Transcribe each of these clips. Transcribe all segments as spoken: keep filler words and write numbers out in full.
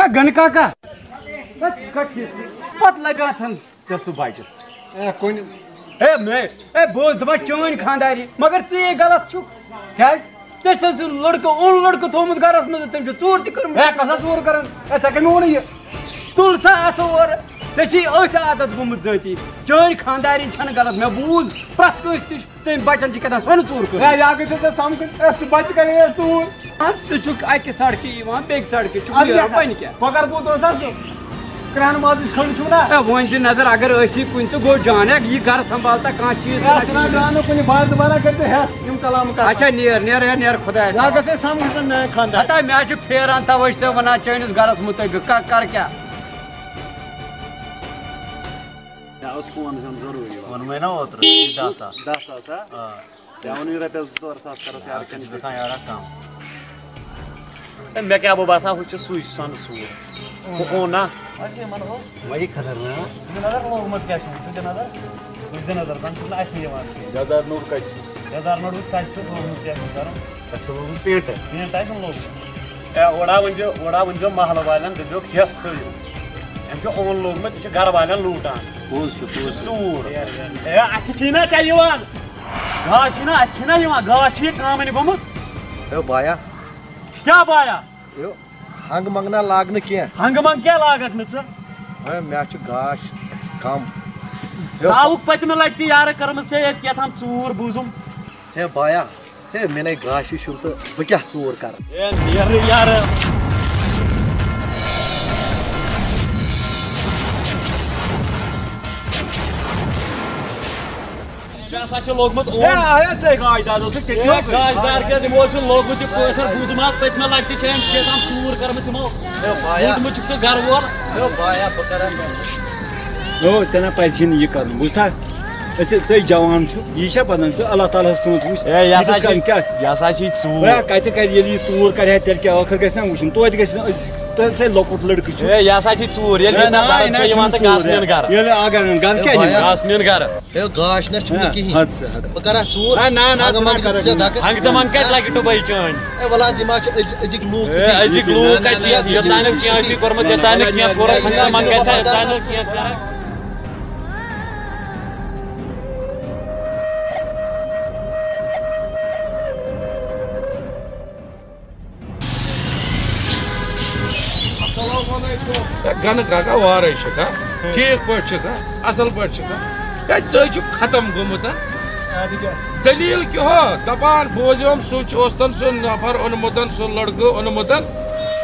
گنہٕ کاکا، پتہٕ لگاتھن ژےٚ سُہ بچہِ۔ اے، کُنہِ۔ اے، مے، اے، بہٕ اوسُس دپان چٲنۍ خانٛداری، مگر ژٕ یے غلط چھُکھ۔ کیٛازِ؟ ژےٚ چھُ سُہ لڑکہٕ، اوٚن لڑکہٕ تھوٚومُت گرس منٛز، تٔمۍ چھُ ژوٗر تہِ کٔرمٕژ۔ اے، کۄس حظ ژوٗر کران؟ اے، ژےٚ کٔمۍ ووٚن یہِ؟ تُل سا اتھٕ اورٕ، ژےٚ چھُے أتھۍ عادت گوٚمُت ذٲتی۔ چٲنۍ خانٛدارِنۍ چھنہٕ غلط، مےٚ بوٗز پرٛٮ۪تھ کٲنٛسہِ نِش۔ تٔمۍ بچن چھِ کیٛاہ تام سۄنہٕ ژوٗر کٔرمٕژ۔ ہے، یہِ ہا گٔژھِو ژےٚ سمکھٕنۍ، ہے، سُہ بچہِ کرِ ہے ژوٗر۔ آ، ژٕ چھُکھ اکہِ سڑکہِ یِوان، بیٚکہِ سڑکہِ چھُکھ اَدٕ نیران، کیٛاہ؟ وۄنۍ کیٛاہ؟ کۄکر پوٗت اوس ہا سُہ؟ کرٛہن مازٕچ کھٔنٛڈ چھُو نا؟ ہے، وۄنۍ دِ نظر، اگر أسی کُنہِ تہٕ گوٚو جان، ہے، یہِ گرٕ سنبھالتا کانٛہہ چیٖز ہے، تہٕ سُہ نا درٛاو نہٕ کُنہِ، بار دُبارہ کٔرۍ زِ ہٮ۪س یِم کلام کتھ۔ اچھا، نیر، نیر، ہے، نیر خۄدایس یا حوالہٕ۔ گژھِ ہے سمکھُن میٛانہِ خانٛدارِ۔ ہتا، مےٚ حظ چھُ پھیران، توے چھُسے ونان چٲنِس گرس مُتعلق، کر، کر کیٛاہ؟ مےٚ اوس فون ہیوٚن ضروٗری۔ ووٚنمَے نا اوترٕ، یہِ دَہ ساس۔ دَہ ساس ہا؟ آ۔ مےٚ ووٚن یہِ رۄپیَس زٕ ژور ساس کَرو تہِ اَتھ چھِ اَرکَن۔ گژھان یارا کَم۔ ہے، مےٚ کیٛاہ بہٕ باسان، ہُہ چھُ سُے سۄنہٕ ژوٗر۔ ہُہ اوٚن نا؟ وۄنۍ یہِ خطرناک۔ ژٕ دِ نظر لوگمُت کیٛاہ چھُ، ژٕ دِ نظر۔ ژٕ دِ نظر، زَن چھُنہٕ اَتھِ یِوان کینٛہہ۔ یَزار نوٚر کَتہِ چھُ؟ یَزار نوٚر وٕچھ کَتہِ چھُ، لوگمُت کیٛاہ چھُ کَرُن؟ تَتھ چھُ لوگمُت پینٛٹ۔ پینٛٹ آسہِ نہٕ لوگمُت۔ اے، اوڑا ؤنۍزیو، اوڑا ؤنۍزیو محلہٕ والٮ۪ن، دٔپۍزیوکھ، ہٮ۪س تھٲیِو۔ أمۍ چھُ اوٚن لوگمُت، یہِ چھُ گرٕ والٮ۪ن لوٗٹان۔ پوٚز چھُ، پوٚز چھُ۔ ژوٗر۔ اے، اَتھِ چھی نا ژےٚ یِوان؟ گاش چھُے نا، اَتھِ چھی نا یِوان؟ گاش چھُ یہِ کامٕنۍ گوٚمُت۔ ہے بایا۔ کیٛاہ بایا؟ ہے، ہنٛگ منٛگ نا لاگنہٕ کینٛہہ۔ ہنٛگ منٛگ کیٛاہ لاگکھ نہٕ ژٕ؟ ہے، مےٚ چھُ گاش کم۔ ہے، تھاوُکھ پٔتمہِ لٹہِ تہِ یارٕ کٔرمٕژ ژےٚ ییٚتہِ کیٛاہ تام ژوٗر بوٗزُم۔ ہے بایا، ہے، مےٚ نے گاشہِ چھُم تہٕ بہٕ کیٛاہ ژوٗر کرٕ؟ ہے، نیرٕ یارٕ۔ ژےٚ ہسا چھُ لوگمُت ہے، اوم۔ آیا ژےٚ گاش دار اوسُکھ، ژےٚ ہے، کیٛاہ گوٚو؟ گاش دار کیٛاہ دِمو، چھُ لوگمُت یہِ پٲتھر بوٗزُم آز پٔتمہِ لٹہِ چھِ أمۍ کیٛاہ تام ژوٗر کٔرمٕژ یِمو۔ ہے، بایا۔ بوٗزمُت چھُکھ ژٕ گرٕ وول۔ ہے، بایا، بہٕ کرٕ۔ نو، ژےٚ نہ پَزِ نہٕ یہِ کَرُن، بوٗزتھا؟ أسۍ، ژٕے جوان چھُکھ، یہِ چھا پَزان ژٕ اللہ تعالیٰ ہَس کُن وٕچھ؟ ہے، یہِ ہسا یہِ چھِ، کَرُن کیٛاہ؟ یہِ ہسا چھِ ژوٗر۔ ہے، کَتہِ کَرِ، ییٚلہِ یہِ ژوٗر کَرِ ہا، تیٚلہِ کیٛاہ ٲخٕر گژھِ نہ وٕچھُن؟ توتہِ گژھِ نہ أزۍ، ژٕ، ژٕ لۄکُٹ لٔڑکہٕ چھُکھ۔ ہے، یہِ ہسا چھِ ژوٗر، ییٚلہِ ہے، یہِ ژےٚ نہ، گرٕ یہِ نہ چھےٚ چھُنہٕ یِوان تہٕ ژوٗر، گاسہٕ ہے۔ نِنہٕ گرٕ۔ ییٚلہِ اگر نہٕ گرٕ کیٛاہ نِنہٕ؟ گاسہٕ نِنہٕ گرٕ۔ ہے، گاش نہ چھُنہٕ ہے، کِہیٖنۍ۔ حد سے حد۔ بہٕ کَرٕ اَتھ ژوٗر۔ ہے، نہ، نہ، ہنٛگہٕ ژٕ منٛگہٕ نہ کَرکھ ژٕ ژےٚ نہٕ۔ دَکہٕ۔ ہنٛگہٕ تہٕ منٛگہٕ کَتہِ لَگہِ ٹُبَے چٲنۍ؟ ہے، وَلہٕ حظ، یِم حظ چھِ أزۍ، أزِکۍ لوٗکھ ہے، تِتھی۔ أزِکۍ لوٗکھ کَتہِ نہ، نہ، چھِ؟ یوٚتام نہٕ کینٛہہ چھُے کوٚرمُت، یوٚتام نہٕ کینٛہہ کوٚرُکھ، ہنٛگہٕ منٛگہٕ گژھِ ہا، یوٚتام نہٕ کینٛہہ کَرَکھ۔ السلام علیکم۔ ہے، گنہٕ کاکا وارے چھُکھا؟ ٹھیٖک پٲٹھۍ چھُکھا؟ اَصٕل پٲٹھۍ چھُکھا؟ ہے، ژٕ چھُکھ ختم گوٚمُت، ہا؟ اَدٕ کیٛاہ؟ دٔلیٖل کیٛاہ ہو؟ دَپان بوزیوم، سُہ چھُ اوس تَن سُہ نفر اوٚنمُت، سُہ لٔڑکہٕ اوٚنمُت،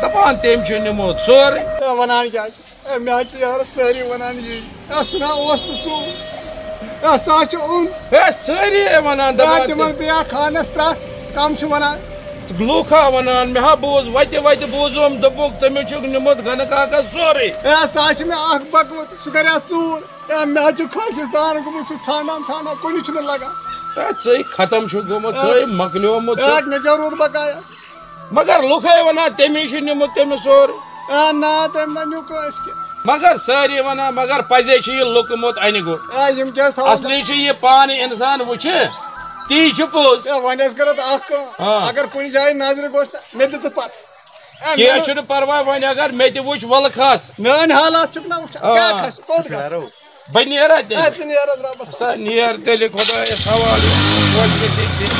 دَپان تٔمۍ چھُ نِمُت سورُے۔ ہے، وَنان کیٛاہ چھُ؟ ہے، مےٚ حظ چھِ یارٕ سٲری وَنان یی۔ ہے، سُہ نا اوس نہٕ ژوٗر۔ ہے، سُہ حظ چھُ اوٚن۔ ہے، سٲری ہے وَنان، ہے، دَپان تِمَن تہِ۔ پیٚیہِ ہا خانَس ترٛٹھ، کَم چھِ وَنان۔ لوٗکھ ہا وَنان، مےٚ ہا بوٗز وَتہِ وَتہِ بوٗزُم، دوٚپُکھ، تٔمِس چھُکھ نیوٗمُت گَنہٕ کاکَس سورُے۔ ہے، سُہ حظ چھِ مےٚ اَکھ بَکوت، سُہ کَرِ ہا ژوٗر۔ ہے، مےٚ حظ چھُ خۄش، یُس دانہٕ گوٚمُت، سُہ ژھانٛڈان ژھانٛڈان، کُنہِ چھُنہٕ لَگان۔ ہے، ژٕے ختم چھُکھ گوٚمُت، ہے۔ ژٕے مۄکلیومُت ہے، چھُکھ۔ مےٚ کیٛاہ روٗد بَقایا؟ مگر لُکھ ہے وَنان، تٔمی چھُ نیوٗمُت تٔمِس سورُے۔ اے، نہ، تٔمۍ نہ نیوٗ کٲنٛسہِ کینٛہہ۔ مگر سٲری وَنان، مگر پَزے چھُ یہِ لوٚکمُت اَنہِ گوٚٹ۔ اے، یِم کیٛازِ تھاوَن؟ اَصلی چھُ یہِ پانہٕ اِنسان وٕچھِ، تی چھُ پوٚز۔ اے، وۄنۍ ٲسۍ کٔرِتھ اَکھ کٲم۔ آ۔ اگر کُنہِ جایہِ نظرِ گوٚژھ تہٕ مےٚ دِتُکھ پَتہٕ۔ اے، کینٛہہ مےٚ چھُنہٕ پَرواے، وۄنۍ اگر مےٚ تہِ وٕچھ، وَلہٕ کھَس۔ میٛٲنۍ حالات چھُکھ نہ وٕچھان، آ۔ کیٛاہ کھَس، کوٚت گژھِ؟ بہٕ نیرا تیٚلہِ۔ اے، ژٕ نیر حظ رۄبَس حوالہٕ۔ سا نیر تیٚلہِ خۄدایَس حوالہٕ، خۄش گٔژھِتھ تہِ۔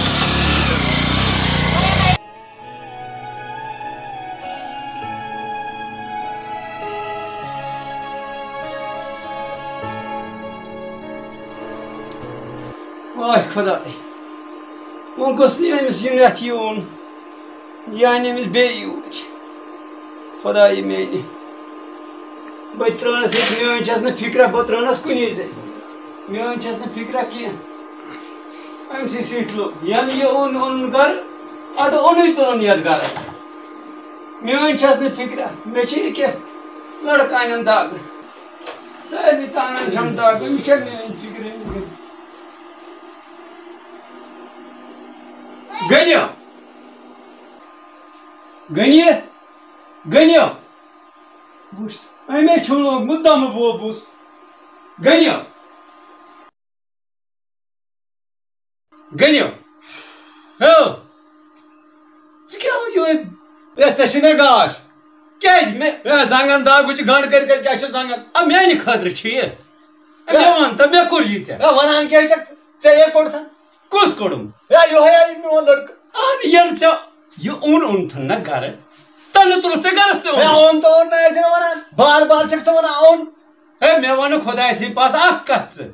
واے خۄداے، وۄنۍ گوٚژھ نہٕ أمِس یہِ نٮ۪تھ یُن، یہِ اَنہِ أمِس بیٚیہِ یوٗرۍ۔ خۄدایہِ میٛانہِ، بہٕ تہِ ترٛٲونَس ییٚتہِ، میٛٲنۍ چھَس نہٕ فِکرا، بہٕ ترٛٲونَس کُنی زَنہِ۔ میٛٲنۍ چھَس نہٕ فِکرا کینٛہہ۔ أمۍ سٕے سۭتۍ لوٚگ۔ یَنہٕ یہِ اوٚن، اوٚنُن گَرٕ، اَدٕ اوٚنُے تُلُن یَتھ گَرَس۔ میٛٲنۍ چھَس نہٕ فِکرا، مےٚ چھِ یہِ کیٛاہ لَڑکہٕ اَنَن دَگ۔ سارنٕے تانَن چھَم دَگ، یہِ چھےٚ میٛٲنۍ فِکرِ۔ غنی! غنی! غنی! وٕچھ، أمۍ ہے چھُ لوگمُت دَمہٕ بوبُس۔ غنی! غنیو، ہیو، ژٕ کیٛاہ یِہوٚے؟ ہے، ژےٚ چھِ مےٚ گاش۔ کیٛازِ؟ مےٚ ہے، زنٛگن دگ، وٕچھ گنٛڈ کٔرۍ کٔرۍ کیٛاہ چھُ زنٛگن۔ آ، میٛانہِ خٲطرٕ چھُ یہِ۔ اے، مےٚ وَن تہٕ، مےٚ کوٚر یہِ ژےٚ۔ اے، وَنان کیٛاہ چھَکھ ژٕ؟ ژےٚ یے کوٚڑتھَن۔ کُس کوٚڑُم؟ اے، یِہوٚے ہا یہِ میون لٔڑکہٕ۔ اَہَن، ییٚلہِ ژےٚ یہِ اوٚن، اوٚنتھَن نہ گَرٕ، تَلہٕ تُلُتھ ژےٚ گَرَس تہِ اوٚن۔ اے، اوٚن تہٕ اوٚن، نہ ٲسۍ نہٕ وَنان۔ بار بار چھَکھ ژٕ وَنان اوٚن۔ ہے، مےٚ وَنہٕ خۄداے سٕنٛدِ پاسہٕ اَکھ کَتھ ژٕ،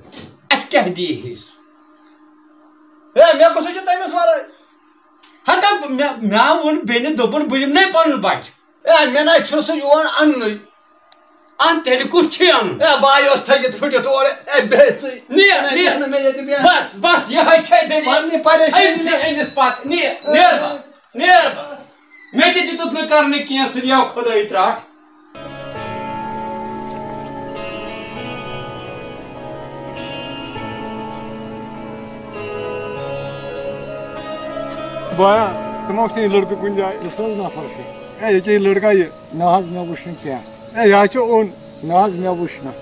اَسہِ کیٛاہ دِیہِ ہے سُہ؟ ہے، مےٚ کُس چھُ تٔمِس وَرٲے؟ ہتا مےٚ، مےٚ ووٚن بیٚنہِ، دوٚپُن، "بہٕ یِمہٕ نے پَنُن بَچہٕ۔" ہے، مےٚ نہ چھُ سُہ یور اَننُے۔ اَن تیٚلہِ کُس چھُے اَنُن؟ ہے، بہٕ آیوس تھٔکِتھ پھٕٹِتھ اورٕ۔ ہے، بیٚہہ ژٕے۔ نیر، نیر۔ نہ، نہ، مےٚ ییٚتہِ بیٚہہ۔ بَس، بَس، یِہوٚے چھے دٔلیٖل۔ پَننہِ پریشٲنی أمۍ سٕے، أمِس پَتہٕ۔ نیر، نیر بَس، نیر بَس۔ مےٚ تہِ دیُتُتھ نہٕ کَرنہٕ کینٛہہ، سُہ دِیو خۄدٲیی ترٛٹھ۔ بایا، ژٕ ما وُچھتھ یہِ لٔڑکہٕ کُنہِ جایہِ؟ یُس حظ نفر چھُ۔ ہے، یہِ کیٛاہ یہِ لٔڑکا یہِ؟ نہ حظ، مےٚ وُچھ نہٕ کینٛہہ۔ ہے، یہِ حظ چھُ اوٚن۔ نہ حظ، مےٚ وُچھ نہٕ۔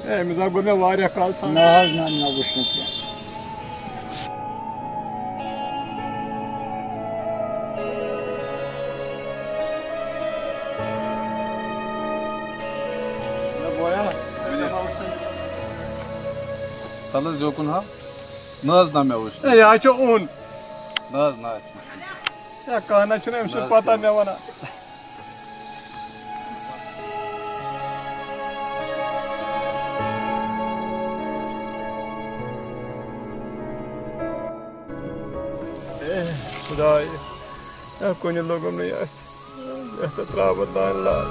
ہے، أمِس ہا گوٚو مےٚ واریاہ کال ژھانٛڈان۔ نہ حظ، نہ، مےٚ وُچھ نہٕ کینٛہہ۔ تَلہٕ حظ یوکُن ہاو۔ نہ حظ، نہ مےٚ وٕچھ۔ ہے، یہِ حظ چھُ اوٚن۔ نہ حظ، نہ اَسہِ وٕچھ نہٕ۔ ہے، کانٛہہ نہ چھُنہٕ أمۍ سُنٛد پَتہ مےٚ وَنان۔ اے خۄداے، اے کُنہِ لوٚگُم نہٕ یہِ اَتھِ۔ یَتھ تہٕ ترٛاو بہٕ دانہِ لال۔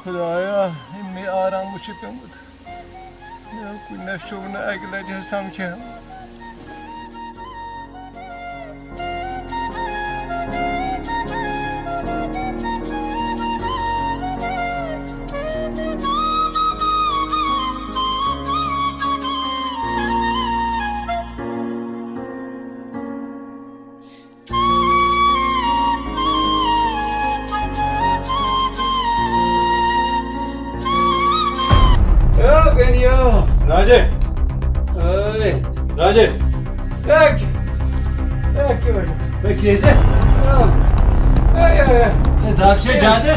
خدایا، یِمنٕے آرام وٕچھِ پیوٚمُت۔ مےٚ کُنہِ نہ شوٚو نہٕ اَکہِ لَٹہِ سَمکھِ ہا۔ اے گنیو۔ راجے۔ اے۔ راجے۔ اے۔ اے کیٛاہ وجہ؟ اے کیٛاہ چھِ؟ A. A, A, A. A دگ چھے زیادٕ؟ اے۔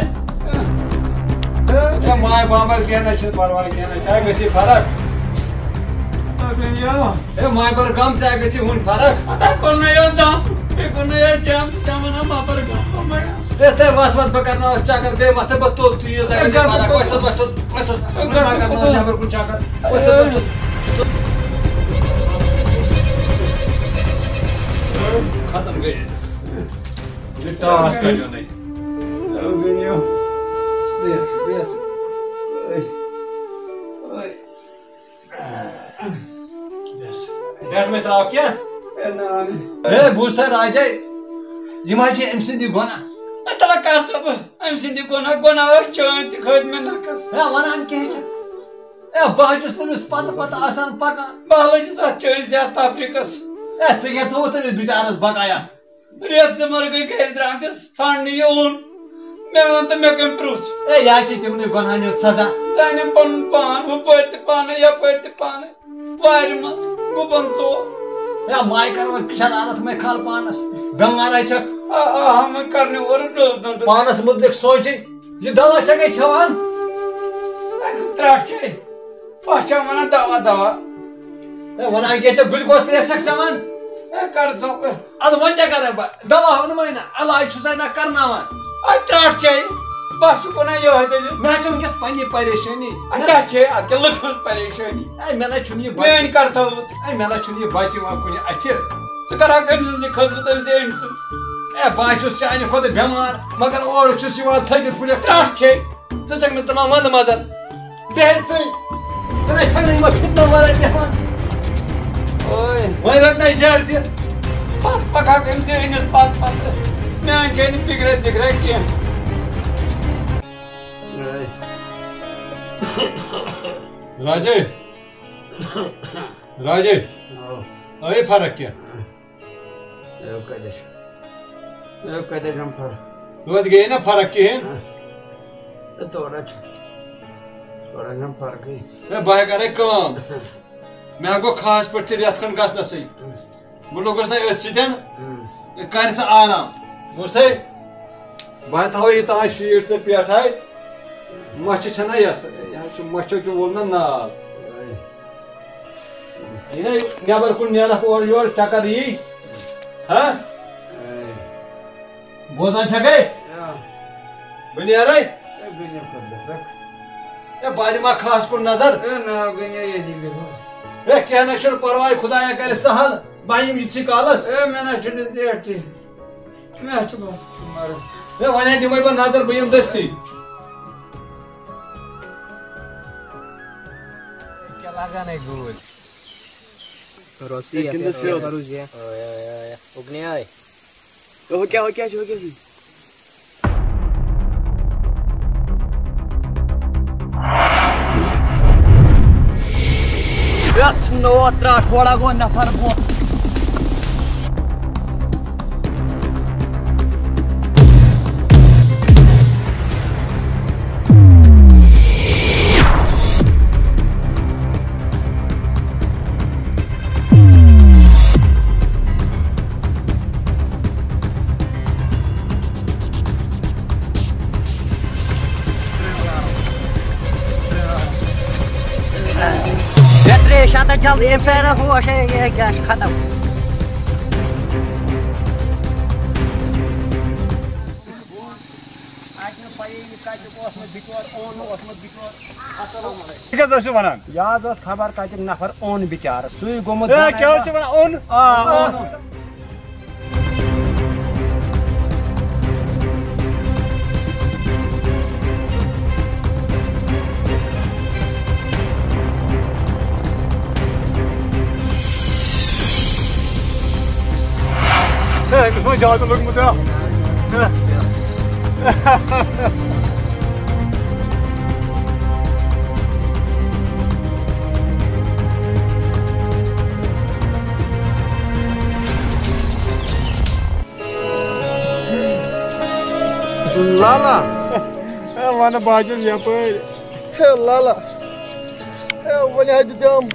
اے ماے بابا، کینٛہہ نہ چھُنہٕ پرواے، کینٛہہ نہ، ژےٚ گژھی فرق۔ اے گنیو۔ ہے، ماے بر غم، ژےٚ گژھی وُنہِ فرق۔ ادا کوٚر مےٚ یہِ دم، بیٚیہِ کوٚر مےٚ یہِ جم، جمن ہا ماے بر غم کوٚر مےٚ۔ ہے، تہٕ وَتھ وَتھ بہٕ کرناوَس چکر، بیٚیہِ وَتھ ژٕ بہٕ توٚت تہٕ یِیِو، ژےٚ ہے، گژھی گژھ فرق۔ وَتھ وَتھ، وَتھ وَتھ، وَتھ وَتھ، ہے، وَتھ گژھ وَتھ، نٮ۪بر کُن چکر۔ وَتھ وَتھ، وَتھ وَتھ۔ ختم گٔے۔ یہِ ٹاس کَڑیو نَے۔ او گٔنیو۔ بیٚہہ ژٕ، بیٚہہ ژٕ۔ اوے۔ اوے۔ پٮ۪ٹھ مےٚ ترٛاو کینٛہہ۔ اے، نہ، نہ۔ ہے، بوٗز تھا راجے، یِم حظ چھِ أمۍ سٕنٛدی گۄناہ۔ اے، تَلہ کَر ژٕ بہٕ أمۍ سٕنٛدی گۄناہ، گۄناہ ٲسۍ چٲنۍ تہِ کھٔتۍ مےٚ نَکھَس۔ ہے، وَنان کیٛاہ چھَکھ؟ ہے، بہٕ حظ چھُس تٔمِس پَتہٕ پَتہٕ آسان پَکان۔ بہٕ حظ لٔجِس اَتھ چٲنۍ صحت تفریٖقَس۔ ہے، ژٕ کیٛاہ تھوٚوُتھ تٔمِس بِچارَس بقایا؟ رٮ۪تھ زٕ مَرٕ گٔے گَرِ درٛامتِس ژھانٛڈنہِ یہِ اوٚن۔ مےٚ وَن تہٕ مےٚ کٔمۍ پرُژھ؟ اے، یہِ حظ چھِ تِمنٕے گۄنہَن ہُنٛد سزا۔ زانٮ۪م پَنُن پان، ہُپٲرۍ تہِ پانَے، یَپٲرۍ تہِ پانَے۔ وارِ منٛز گُپَن ژور۔ اے، ماے کَر وۄنۍ شرارت مَے کھال پانَس۔ بٮ۪مار ہَے چھَکھ۔ آ، آ، ہا، وۄنۍ کَرنہِ اورٕ ڈٔل دَنٛدٕ۔ پانَس مُتعلِق سونٛچٕے۔ یہِ دوا چھَکھَے کھٮ۪وان؟ اے، ترٛٹھ چھے۔ پَتہٕ چھَم وَنان دوا، دوا۔ اے، وَنان کیٛاہ ژےٚ گلوکوز ترٛےٚ چھَکھ چٮ۪وان؟ اے، کَر ژٕ۔ اَدٕ وۄنۍ کیٛاہ کَرے بہٕ؟ دوا ہاونہٕ مَے نہ، علاج چھُ سا نہ کَرناوان۔ اے، ترٛٹھ چھے۔ بَس چھُ وَنان یِہوٚے دٔلیٖل۔ مےٚ چھُ وٕنۍکٮ۪س پنٛنی پریشٲنی۔ اچھا چھے، اَدٕ کیٛاہ لُکھ ہٕنٛز پریشٲنی؟ اے، مےٚ نہ چھُنہٕ یہِ بَچہِ۔ میٛٲنۍ کَر تھٲومٕژ؟ اے، مےٚ نہ چھُنہٕ یہِ بَچہِ یِوان کُنہِ اَتھِ۔ ژٕ کَرہاکھ أمۍ سٕنٛز یہِ خٔدمت، أمۍ سٕنٛز، أمۍ سٕنٛز۔ اے، بہٕ ہا چھُس چانہِ کھۄتہٕ بٮ۪مار، مگر اورٕ چھُس یِوان تھٔکِتھ پٲٹھۍ۔ کَتھ چھے؟ ژٕ چھَکھ نہٕ تُلان وَندٕ مَزَر۔ بیٚہہ ژٕے۔ ژٕ نَے چھَکھ نہٕ یِمَن فِتنَن وَرٲے بیٚہوان۔ اوے۔ وۄنۍ رَٹ نَے جَڑ تہِ۔ بَس پَکھ ہا أمۍ سٕے أنِتھ پَتہٕ پَتہٕ۔ میٛانہِ چھے نہٕ فِکرے ذِکرے کینٛہہ۔ راجے۔ راجے۔ آو۔ آیے فرق کینٛہہ؟ اے، کتہِ چھِ؟ اے، کتہِ چھَم فرق؟ توتہِ گٔیے نہ فرق کِہیٖنۍ؟ اے، تھوڑا چھِ، تھوڑا چھَم فرقٕے۔ اے، بہٕ ہا کرے کٲم۔ مےٚ ہا گوٚو خاص پٲٹھۍ تہِ رٮ۪تھ کھنٛڈ گژھنَسٕے۔ بہٕ لوٚگُس نہ أتھۍ سۭتۍ۔ اے۔ کر ژٕ آرام۔ بوٗزتھٕے؟ بہٕ ہا تھاوَے یہِ تام شیٖٹ ژےٚ پٮ۪ٹھَے۔ مَچھِ چھَنہ یَتھ؟ یہِ حظ چھُ مَچھو تہِ وول نہ نال۔ یہِ نہ نٮ۪بر کُن نیرکھ اورٕ یورٕ چکر یی۔ ہا؟ بوزان چھکھے؟ آ۔ بہٕ نیرے؟ اے، بہٕ نیرٕ کوٚت گژھکھ؟ اے، بہٕ دِمہٕ ہا کھہس کُن نظر۔ اے، نا، بہٕ نیرٕ ییٚتی بِہُن۔ اے، کینٛہہ نہ چھُنہٕ پرواے، خدایا کرِ سہل۔ بہٕ یِمہٕ یِتسٕے کالس۔ اے، مےٚ نہ چھُنہٕ زیٹھ تہِ۔ مےٚ چھُ بس مَرُن۔ اے، وۄنۍ ہا دِمے بہٕ نظر، بہٕ یِمہٕ دٔستی۔ کیٛاہ لاگان ہے گٲڑۍ؟ روسی ہے، کِنہٕ یَتھ سیوٚد؟ کَرُس یہِ۔ آے، آے، آے، آے۔ اُکنُے آے۔ ہُہ کیٛاہ، ہُہ کیٛاہ چھُ، ہُہ کیٛاہ چھُ؟ یَتھ نوٚو ترٛٹھ ووڑا گوٚو نفر بوٚن۔ مےٚ ترٛیش ہَتہ جلدی، أمۍ سۭتۍ آو ہوش، ہے، یہِ کیٛاہ چھُ ختم۔ یہِ کیٛاہ حظ ٲسِو وَنان؟ یہِ حظ اوس خبر کَتیُک نفر اوٚن بِچارٕ، سُے گوٚمُت ہے، زَن کیٛاہ حظ چھِ وَنان؟ اوٚن؟ آ، اوٚن۔ ہے، أمِس ما زیادٕ لوٚگمُت، ہا؟ لالا۔ ہے، وَنہٕ بہٕ حظ چھُس یَپٲرۍ۔ ہے لالا، ہے وۄنۍ حظ دِتِم۔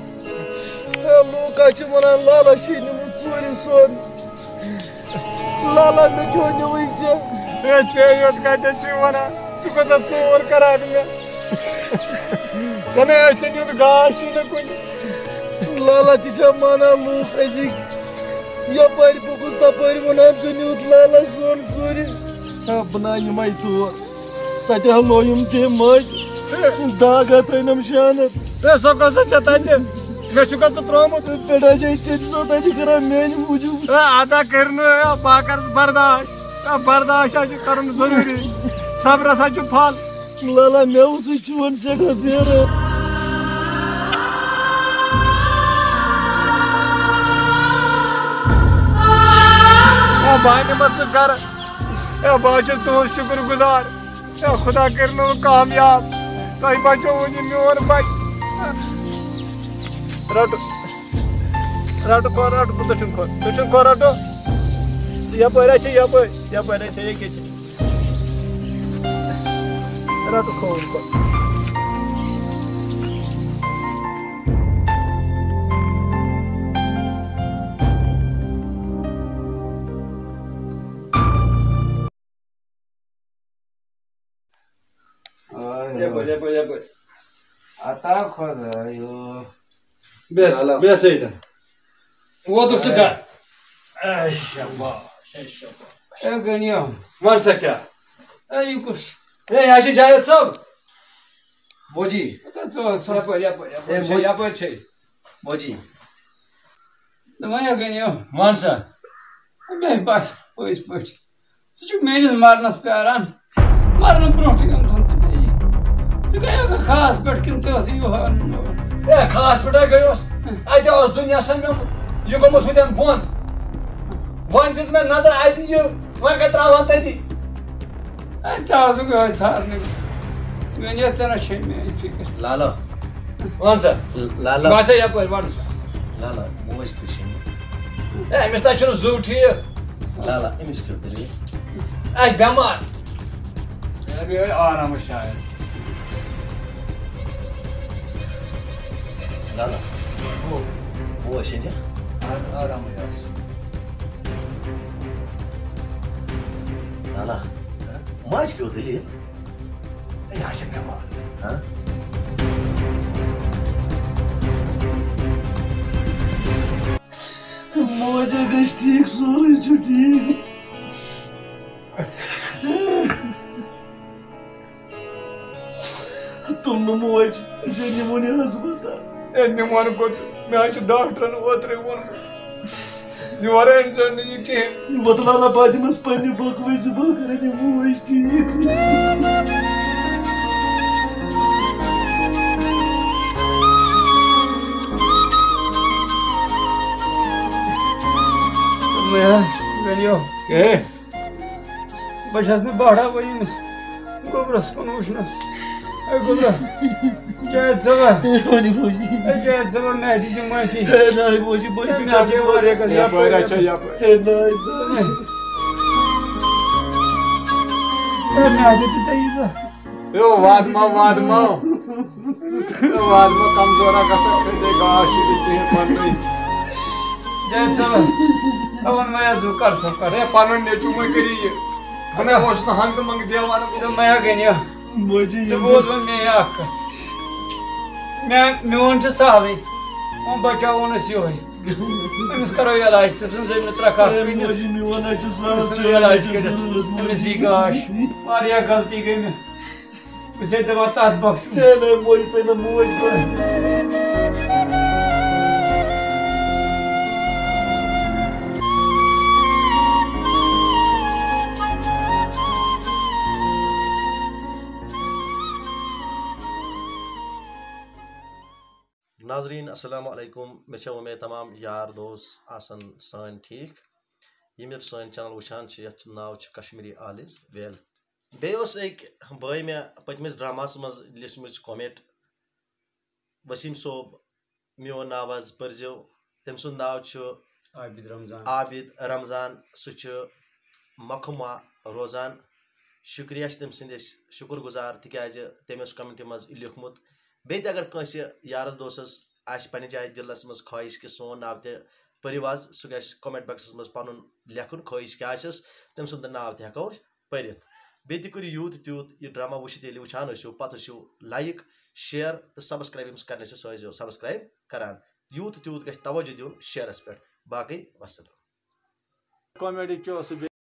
ہے لوٗکھ حظ چھِ وَنان لالا چھُے نیوٗمُت ژوٗرِ سۄن۔ لالا مےٚ کیٛاہ نیوٗوُے ژےٚ؟ ہے ژےٚ یوت کَتٮ۪تھ چھُے وَنان؟ ژٕ کۭژاہ ژوٗر کَران مےٚ؟ ژےٚ نے أچھَن ہُنٛد گاش چھُے نہٕ کُنہِ۔ لالا تہِ چھا مانان لوٗکھ أزِکۍ؟ یَپٲرۍ پوٚکُس تَپٲرۍ وَنان ژےٚ نیوٗتھ لالا سۄن ژوٗرِ۔ ہے بہٕ نا یِمَے تور۔ تَتہِ ہا لویُم تٔمۍ مٔنٛزۍ۔ داغ ہا تھٲینَم شانَس۔ ہے، سۄ کۄس سا چھےٚ تَتہِ؟ مےٚ چھُکھا ژٕ ترٛوومُت؟ پٮ۪ٹھ ہا چھے ژےٚ تہِ سۄ تَتہِ کَران میٛانہِ موٗجوٗب۔ ہے، اَدا کٔرۍ نہٕ، ہے، بہٕ ہا کَرٕ برداش۔ ہے، برداش ہا چھُ کَرُن ضروٗری۔ صبرَس ہا چھُ پھل۔ لالا، مےٚ اوسُے چون سٮ۪ٹھاہ پھیران۔ ہے، بہٕ ہا نِمَتھ ژٕ گَرٕ۔ ہے، بہٕ ہا چھُس تُہُنٛد شُکُر گُزار۔ ہے، خدا کٔرِنو کامیاب۔ تۄہہِ بچووُن یہِ میون بچہٕ۔ رٹہٕ، رٹہٕ کھۄر، رٹہٕ، دٔچھُن کھۄر، دٔچھُن کھۄر رٹہٕ۔ یپٲرۍ ہا چھِ، یپٲرۍ، یپٲرۍ ہا چھِ، ییٚکیٛاہ چھِ۔ رٹہٕ کھووُر کھۄر۔ آے یپٲرۍ، یپٲرۍ، یپٲرۍ۔ عطا خۄدایو۔ بیٚہہ، چلو۔ بیٚہہ سا ییٚتٮ۪ن۔ ووتُکھ ژٕ گرٕ۔ اے شاباش، اے شاباش۔ اے غنیو۔ وَن سا کیٛاہ؟ اے یہِ کُس؟ اے، یہِ ہا چھِ جاوید صٲب۔ موجی۔ اے ژٕ وَن سا۔ یپٲرۍ، یپٲرۍ، یپٲرۍ اے چھے، موجی۔ یپٲرۍ چھے۔ موجی۔ نہ وۄنۍ ہا غنیو۔ وَن سا۔ مےٚ باسہِ پٔزۍ پٲٹھۍ۔ ژٕ چھُکھ میٲنِس مرنس پیاران۔ مرنہٕ برونٛٹھٕے اوٚنتھن ژٕ بیٚیہِ۔ ژٕ گٔیوکھا خاص پٮ۪ٹھ کِنہٕ ژےٚ ٲسٕے یِہوٚے اَنُن؟ اے، خاص پٮ۪ٹھے گٔیوس۔ اَتہِ اوس دُنیا سن مےٚ یہِ گوٚمُت ہُتٮ۪ن بۄن۔ وۄنۍ دِژ مےٚ نظر اَتہِ یہِ، وۄنۍ کَتہِ ترٛاوہَن تٔتی؟ اے، ژٕ آسُکھ یِہوٚے ژھارنہِ۔ وۄنۍ یَتھ ژےٚ نہ چھے میٛٲنۍ فِکر۔ لالا۔ وَن سا۔ لالا۔ بہٕ آسے یَپٲرۍ، وَن سا۔ لالا، موج کُس چھِ؟ اے، أمِس نہ چھُنہٕ زُو ٹھیٖک۔ لالا، أمِس کیٛاہ دٔلیٖل؟ اے، بٮ۪مار۔ اے، بیٚیہِ آرامَس شاید۔ لالا۔ ہو۔ موج چھِ جا؟ آ-، آرامٕے آس۔ لالا۔ ہہ؟ ماجہِ کیٛاہ دٔلیٖل؟ اے، یہِ حظ چھِ بٮ۪مار۔ ہہ؟ موجا گژھِ ٹھیٖک، سورُے چھُ ٹھیٖک۔ تُل نہٕ موج، أسۍ ہے نِمون یہِ ہسپتال۔ ہے، نِمون کوٚت؟ مےٚ حظ چھُ ڈاکٹرن اوترَے ووٚنمُت، یورٕ أنۍزیو نہٕ یہِ کِہیٖنۍ۔ وَتہٕ لالا، بہٕ دِمس پننہِ بۄکہٕ وَزِ، بہٕ کرٕ یہِ موج ٹھیٖک۔ مےٚ حظ بنیو۔ ہے۔ بہٕ چھَس نہٕ بہرا وۄنۍ ییٚمِس گوٚبرَس کُن وٕچھنَس۔ اے گوٚبرا، جاوید صٲبا۔ ؤنِو موجی۔ اے جاوید صٲبا، مےٚ دِژ یہِ معٲفی۔ ہے ناے موجی، بہٕ ہے، مےٚ ہَے واریاہ کَتھ ہے، یَپٲرۍ۔ بہرا چھا یَپٲرۍ۔ ہے ناے۔ ہے، مےٚ دِژ ژےٚ یہِ زٕ۔ یو، واد ما، واد ما۔ یو، واد ما، کمزورا گژھکھ، کھٔسے گاش چھِ نہٕ کِہیٖنۍ پننُے۔ جاوید صٲب، ژٕ وَن وۄنۍ حظ، ہُہ کر سا، کر۔ ہے، پنُن نیٚچوٗ مہ کٔرِو یہِ۔ بہٕ نہ اوسُس نہٕ ہنٛگہٕ منٛگہٕ دیوان۔ ژٕ مہ ہا گٔنہِ۔ موجی، ژٕ یِم بوز وۄنۍ مےٚ اکھ کتھ۔ مےٚ، میون چھُ سہلٕے۔ وۄنۍ بچاوون أسۍ یِہوٚے۔ أمِس کرو علاج، ژٕ ژھٕن زٔمیٖن ترٛکھ اکھ ہے، کٕنِتھ۔ موجی، میون حظ چھُ سہل، أمِس ژےٚ یہِ علاج حظ چھُ کٔرِتھ۔ ضروٗرت، أمِس موجی۔ یی گاش۔ واریاہ غلطی گٔے مےٚ۔ بہٕ چھُسے دَپان، تَتھ بخشُن۔ ہے، نہ، موج، ژٕ نہ موج پٲٹھۍ۔ ناظریٖن، السلام علیکم۔ مےٚ چھےٚ وۄمید تمام یار دوس آسَن سٲنۍ ٹھیٖک۔ یِم یَتھ سٲنۍ channel وٕچھان چھِ، یَتھ چھُ ناو چھُ کشمیٖری آلِز ویل۔ بیٚیہِ اوس أکۍ بٲے مےٚ پٔتمِس ڈراماہَس منٛز لیٚچھمٕژ comment، وسیٖم صٲب، میون ناو حظ پٔرزیو۔ تٔمۍ سُنٛد ناو چھُ عابد رمضان۔ عابد رمضان۔ سُہ چھُ مکھما روزان۔ شُکریہ چھِ تٔمۍ سٕنٛدۍ أسۍ شُکُر گُزار، تِکیٛازِ تٔمۍ اوس comment منٛز یہِ لیوٗکھمُت۔ بیٚیہِ تہِ اگر کٲنٛسہِ یارَس دوستَس آسہِ پنٛنہِ جایہِ دِلَس منٛز خواہِش کہِ سون ناو تہِ پٔرِو حظ، سُہ گژھِ comment boxَس منٛز پَنُن لیکھُن، خٲہِش کیٛاہ آسٮ۪س، تٔمۍ سُنٛد ناو تہِ ہٮ۪کو أسۍ پٔرِتھ۔ بیٚیہِ تہِ کٔرِو یوٗت تہٕ تیوٗت یہِ ڈرٛاما وٕچھِتھ، ییٚلہِ وٕچھان ٲسِو، پَتہٕ ٲسِو like، share تہٕ subscribe، ییٚمِس کَرنَے چھِ، سُہ ٲسۍزیو subscribe کَران۔ یوٗت تہٕ تیوٗت گژھِ توجہ دیُن shareَس پٮ۪ٹھ۔ باقٕے وَسَلام۔ Comedy کیٛاہ اوس سُہ بیٚیہِ؟